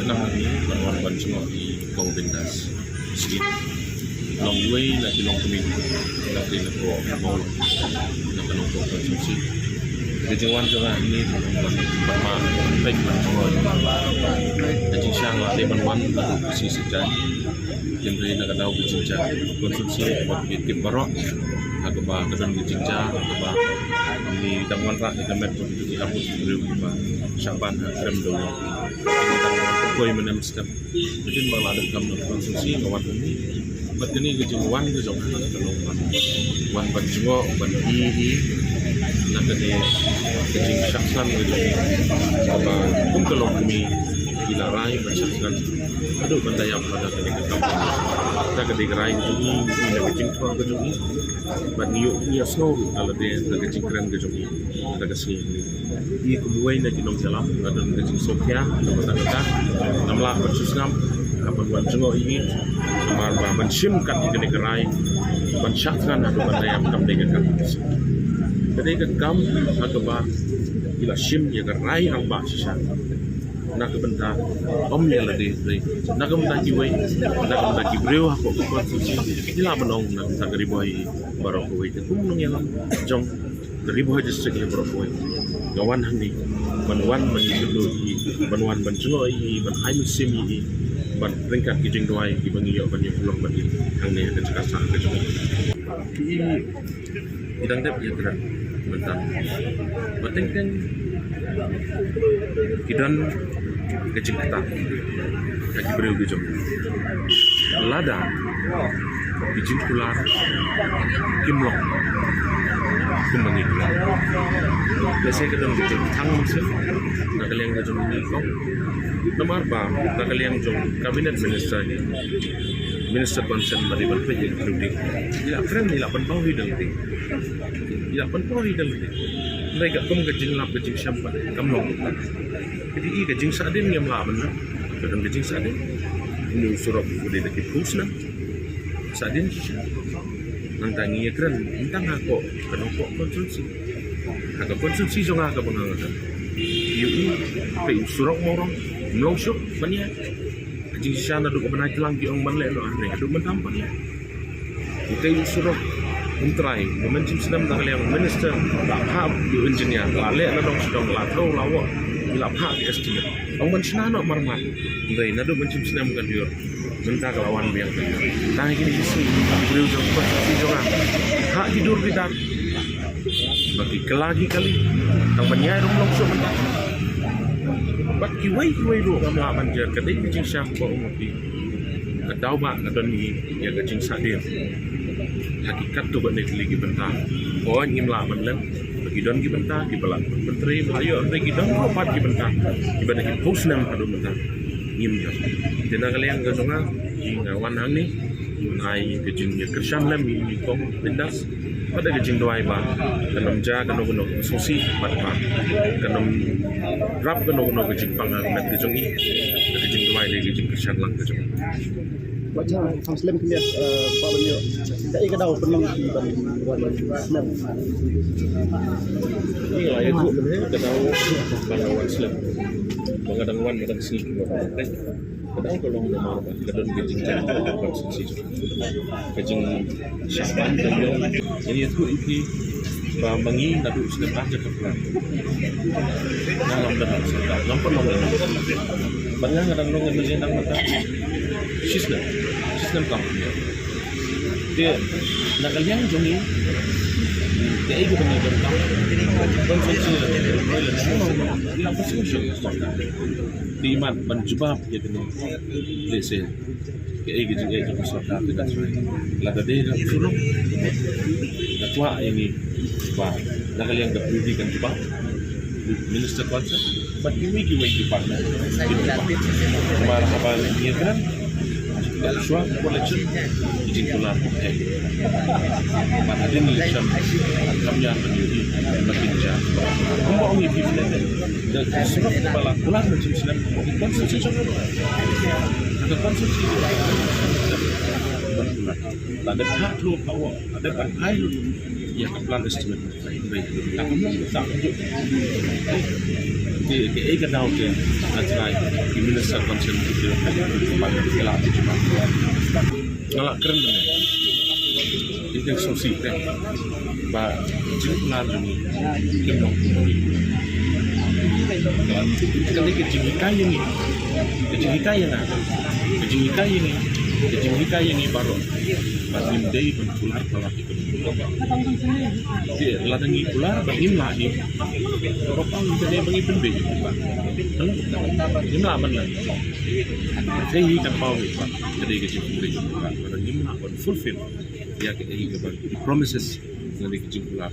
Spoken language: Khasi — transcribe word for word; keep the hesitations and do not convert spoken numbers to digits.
Nang ni ban wan ban jngoh i Kong Bindas. Sngewbha long wei na ki longkmie na ki na ko Mawlong na ka Nongpoh constituency. Ka jingwan jong nga ni ban ban ma pek ban jngoh. Ka jingshisha nga te ban wan na ko si si jai. Hynrei na ka daw ka jingjia constituency ba ki tip baroh ha kaba ka don ka jingjia ha kaba ni dang wanrah ïa ka met jong ki arngut ki briew kiba shah ban ha krem dong. Ni dang koi mynne mynstep. Mungkin ba la donkam na constituency nga wan hangne. Bad kane ka jingwan ka jong nga ka long ban wan ban jngoh ban ïohi na kane ka jingshah shngain ka jong ngi kaba kum ka longkmie ki la rai ban shah shngain haduh ban da ïap pada kane ka kam. Kata ka dei ka rai ka jong ngi, na ka jingthrang ka jong ngi. Bad ngi ïoh, ngi ïohsngew ruh na lade na ka jingkren ka jong ngi na ka sngi hangne. Ngi kum uwei na ki nongïalam nga don ka jingsngewkhia na ka bynta kata. Ngam lah ban shu sngap, ngam lah ban wan jngoh ïa ngi. Namar ba ban shim kat ïa kane ka rai ban shah shngain haduh ban da ïap kam dei ka kam. Ka dei ka kam ha kaba ki la shim ïa ka rai rangbah shisha. Na ka bynta ym ïa lade hynrei na ka bynta kiwei, na ka bynta ki briew hapoh ka constituency. Ngi lah ban ong na ka bynta ka Ri Bhoi baroh kawei te kum nongïalam jong ka Ri Bhoi District hi baroh kawei. Nga wan hangne ban wan ban ïakynduh ïa i, ban wan ban jngoh ïa i, ban ai mynsiem ïa i, ban ryngkat ki jingduwai kiba ngi ïoh ban ïoh pynlong bad i hangne ha ka jaka sah ka jong i. Ki i dang dep ïakren mynta. Ba teng teng ki don ka jingktah ha ki briew ki jong. Lada ki jingkular kim long kumba ngi kular. Lehse ka don ka jingthang mynsiem na ka liang ka jong ngi kong. Namar ba na ka liang jong cabinet minister hi, minister ba shen ba dei ban peit ïa ka ding. Ïa kren ïa ban pang hi dang ding. Ïa ban pang hi dang ding. Hynrei ka kum ka jinglap ka jingshem ba kam long. Ka dei ka jingsahdien ngim lah ban. Ka don ka jingsahdien. Ïa u surok u dei da ki phew snem. Sahdien shisha. Nangta ngi ïakren tang ha ko ka Nongpoh constituency. Ha ka constituency jong nga kaba nga ngan. Ïa u peit u surok Mawlong. Mlong shuk ban ïa. Ka jingshisha naduh ka bnai tlang ki ong ban leh noh, hynrei haduh mynta ym pat ïa. Utai u surok um trai, ba mynshem snem na ka liang minister la phah ïa u engineer, la leh na dong sha dong, la thew la wok, la phah ïa u estimate. Ong ban shna noh marmar. Hynrei naduh mynshem snem ka dei mynta ka la wan biang ka dei. Tang kine ki sngi ki briew jong ka constituency jong nga ha ki dur ki dar. Ba ki kylla ki kali. Tang ban ïai rung long shuh mynta. Bad kiwei kiwei ruh ngam lah ban jer ka dei ka jingshah ba u mut ki. Ka daw ba ka don hi ïa ka jingsahdien. Ha ki katto katne tylli ki bynta. Ko ngim lah ban leh. Ba ki don ki bynta kiba lah ban trei ba ïoh, hynrei ki don ruh pat ki bynta kiba da ki phew snem haduh mynta. Ngim ïoh. Te na ka liang ka jong nga, nga wan hangne. Ai ka jingïakyrshan lem ïa i Kong Bindas. Bad da ka jingduwai ba kan ym jia kano kano ka sngewsih bad ba kan ym rap kano kano ka jingpang ha ka met ka jong i. Bad ka jingduwai da ka jingkyrshan lang ka jong i. Wat jia kham slem khyndiat, eh, ba ban ïoh. Kaei ka daw pynlong ki ban wan slem. Ïa, ïa, ka daw ban wan slem. Ba nga dang wan, nga dang sngew. Ka dang ka long namar ba ka don ka jingjia ka constituency jong ka jingshah ban ka jong. Ngi ïathuh ïa phi ba ma ngi naduh u snem ar hajar khatphra nga ngam don ha sorkar, ngam pynlong ïa ka. Bad nga nga dang long M L A nang mynta shisnem, shisnem tam. Te na ka liang jong ngi te ai ka ban ïa donkam constituency la roi la shisnem la constituency. Te imat ban jubab ïa kane. Lehse kaei ka jingeh jong ka sorkar te ka trai. Lada dei ka surok, nga kwah ïa ngi ba na ka liang ka P W D kan jubab, Minister concerned bad kiwei kiwei ki partner. Namar haba ngi ïakren shuwa ka election, ki jingkular eh. Bad hadien election kam ïa ban ïohi ba kin jia. Kumba ong ïa phi mynne, ka surok kaba la kular mynshem snem, ka constituency jong ka, ka constituency ban kular. La dep phah through power, la dep ban phah lut. Ïa ka plan estimate. Te kaei ka daw te nga trai ki minister concerned ki la nga la kren ne. Ite sngewsih te ba jingkular jong ngi kim long kumno. Ka dei ka jinghikai ïa ngi, ka jinghikai ïa nga, ka jinghikai ïa ngi, ka jinghikai ïa ngi baroh. Ba ngim dei ban kular palat ïa ka jingkular. Te lada ngi kular ba ngim lah, ngi baroh pang ka dei ba ngi pynbeit ïa ka jingkular. Ngim lah ban lah. Te hi kan paw ïa ka jingkular, ka dei ka jingkular ïa ka jingkular. Lada ngim lah ban fulfill ïa ka, ïa ka promises, ka dei ka jingkular.